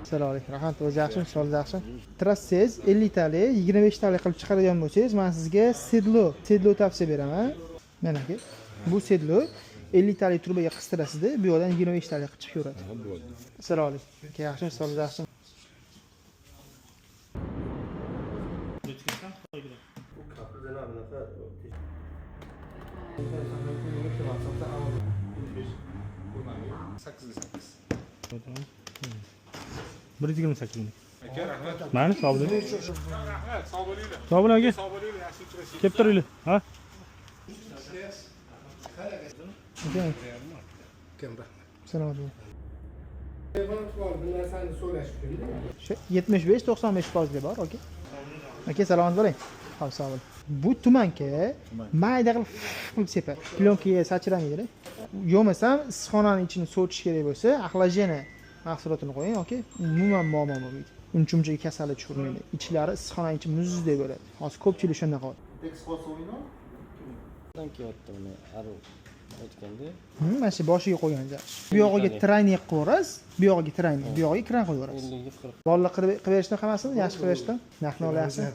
Assalomu alaykum. Rahmat, o'zi yaxshimi? Sog'liq yaxshimi? Trassangiz 50 talik, 25 talik qilib chiqaradigan bo'lsangiz, men sizga sedlo tavsiya beraman. Mana aka. Bu sedlo 50 talik trubaga qistirasizda, bu yoqdan 25 talik qilib chiqaveradi. Bo'ldi. Assalomu alaykum. Aka, yaxshimi? Sog'liq yaxshimi? Sakkizga sakkiz. 128 ming. Aka, rahmat. Mayli, sog' bo'ling. Rahmat, sog' bo'linglar. Sog' bo'ling aka. Sog' bo'linglar, yaxshi uchrashdik. Kelib turinglar. Ha? Aka, Kim rahmat. assalomu alaykum. Bir narsani so'rash uchun. Shu 75-95 foizli bor, aka. Aka, salomat bo'ling. Xo'p, sog' bo'ling. Bu tumanka mayda qilib qilib sepadi. Plyonkaga sachramaydi. Yo'masam issiqxonani ichini sovutish kerak bo'lsa, охлаждение mahsulotini qo'ying, aka. Umuman muammo bo'lmaydi. Uncha-muncha kasallik tushirmaydi. Ichlari issiqxona ichi muzdek bo'ladi. Hozir ko'pchilik shunday qilyapti. Kelyapti uni arv aytganda. Mana shu boshiga qo'ygan yaxshi. Bu yog'iga traynik qo'yasiz, bu yog'iga traynik, bu yog'iga kran qo'yib yuborasiz. 50 ga 40. Bolalar qilib berishdimi hammasini? Yaxshi qilib berishdimi? Narxni olyapsizmi?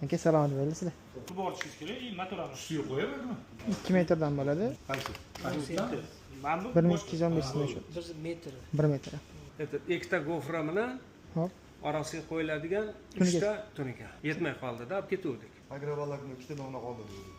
Aka, salomat bo'linglar sizlar. Tuba ortishingiz kerak, motor ham. Ustiga qo'yamanmi? 2 metrdan bo'ladi. Qaysi? Mana bu 1215 so'm shu. 1 metr. 1 metr. Это ikkita gofra bilan Hop. orasiga qo'yiladigan Tunuka. uchta tunuka. Yetmay qoldi-da, olib ketuvdik. Agrovalakni ikkita dona qoldi dedi.